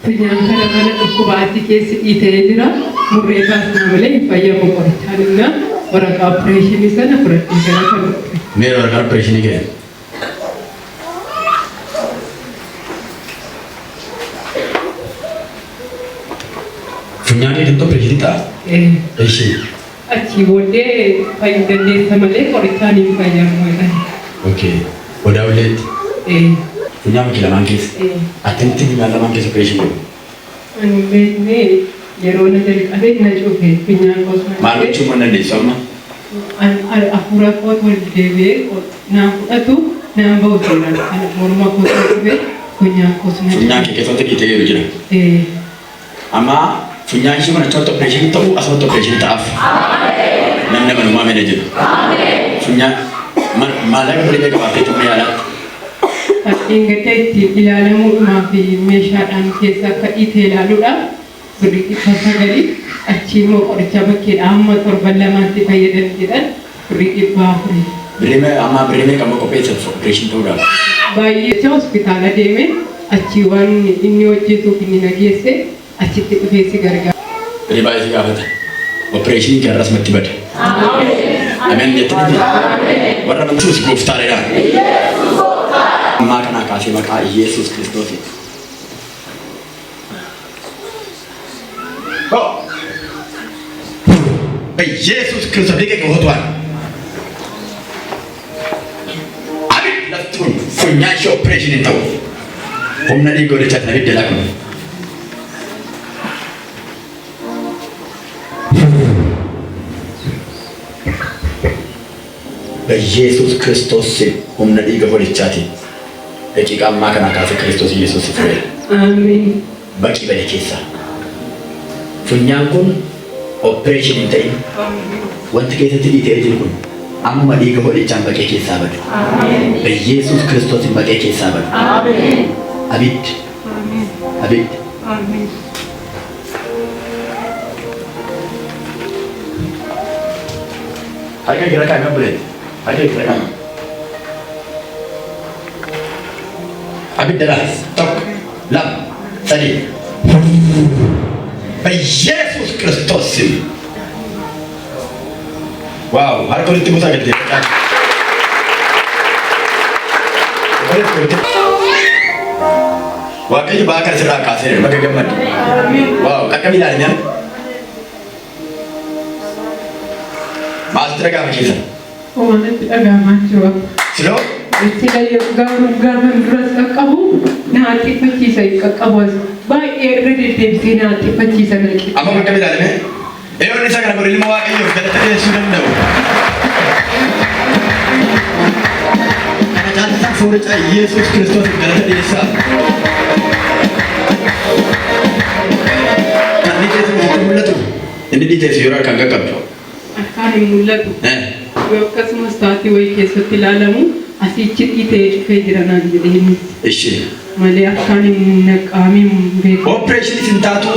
Funyaan kana mana dhukkuba achi keessi dhiitee jira. Murree baasna malee hin fayyamu qorichaan innaa waraqaa opereeshinii sana fudhadhee gara kan dhufe. Mee waraqaa opereeshinii kee. Funyaan kee kan opereeshinii ta'a? Ishee. Achii booddee fayyuu dandeessa malee qorichaan hin fayyamu jedhan. Okay. Odaa ulleetti. Funyaan kee lamaan keessa. Attamitti funyaan lamaan keessa opereeshinii godhu? Ani hin beekne yeroo na jalqabe na cufe funyaan koos na Maal cufe. gochuu immoo hin dandeessu amma? Hafuura kootu wal deebi'ee naan fudhatu naan bahu seeraan ana morma koos na cufe funyaan koos na Funyaan cufe. kee keessatti dhiitee jiru jira. Amma funyaan ishee kun achumatti opereeshinii ta'u asumatti opereeshinii ta'aaf. Namni amanumaa mena jedhu. Funyaan maallaqa birrii meeqa baaftee mana yaalaatti? Fakkiin gadda ittiin ilaalamuudhumaa fi meeshaadhaan keessa akka dhiite ilaaluudhaaf birrii 900 achii immoo qoricha bakkeedha amma torban lamaatti fayyadami jedhan birrii 400. Birrii mee amma birrii meeqa immoo qopheessan opereeshinii ta'uudhaaf? Baay'ee jecha hospitaala deeme achii waan inni hojjetuuf inni na geesse achitti dhufee si gargaara. Birrii baay'ee si gaafata. Opereeshiniin kee har'as matti bada. Ameen jettanii warra amantuus gooftaadha. Ammaa kanaa kaasee maqaa Iyeesuus Kiristoosiin. በኢየሱስ ክርስቶስ ደቂቅ ሆቷል። Abid lafti kun funyaan ishee opereeshinii ta'u humna dhiiga hojjechaa abidda laa kun. በኢየሱስ ክርስቶስ ስም humna dhiiga holichaatiin daqiiqaa ammaa kanaa kaasee Kiristoos Yesuus si fureera. Ameen. Baqii bade keessaa. Funyaan kun opereeshinii hin ta'in wanti keessatti dhiitee jiru kun ammuma dhiiga holichaan baqee keessaa badu. በኢየሱስ ክርስቶስን baqee keessaa badu. Abiddi. Abiddi. Ameen. Harka kira kaa'ime obboleetti. Harka kira kaa'ime. Abidda laal. Tokko, lama, sadii. በኢየሱስ ክርስቶስ ስም። Wow! Harka walitti buusaa gadi deebi'aa. Waaqayyo ba'aa kana sirraa kaaseera. Baga gammadde. Wow! Qaqqabii ilaali mi'a. Maaltu dhaga'ama keessa? Homaa natti dhaga'amaa jiru. Siloo? Sila gaafa gaafa duras qaqqabu na haxxifachiisa hin qaqqabu as baay'ee irra deddeebisee na haxxifachiisa na Amma qaqqabii ilaali mi'a. Eeyoon isa kana godhe ilma Waaqayyoof galata dhiyeessuu danda'u. Kana caalchisaa fuuricha Yesuus Kiristoosiif galata dhiyeessaa. Kan inni keessa sitti mul'atu inni dhiiteessu yeroo harkaan qaqqabdu. Harkaan hin mul'atu. Yoo akkasumas taatii wayii keessatti ilaalamu asiichi dhiitee cufee jira naan jedhe innis. Ishee. Malee harkaan hin naqqaamiin beeku. Opereeshinii sin taatu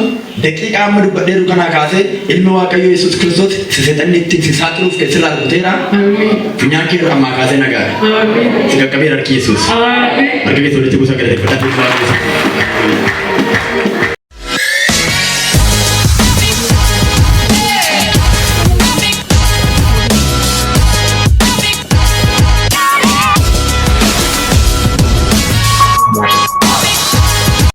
daqiiqaa amma dubbadheeru kanaa kaasee ilmi Waaqayyoo Yesuus Kiristoos si seexanni ittiin si saaxiluuf keessirraa rukuteera. Ameen. Funyaan kee ammaa kaasee nagaadha. Ameen. Si qaqqabeera harki Yesuus. Ameen. Harka keessa walitti buusaa galateeffadhaa.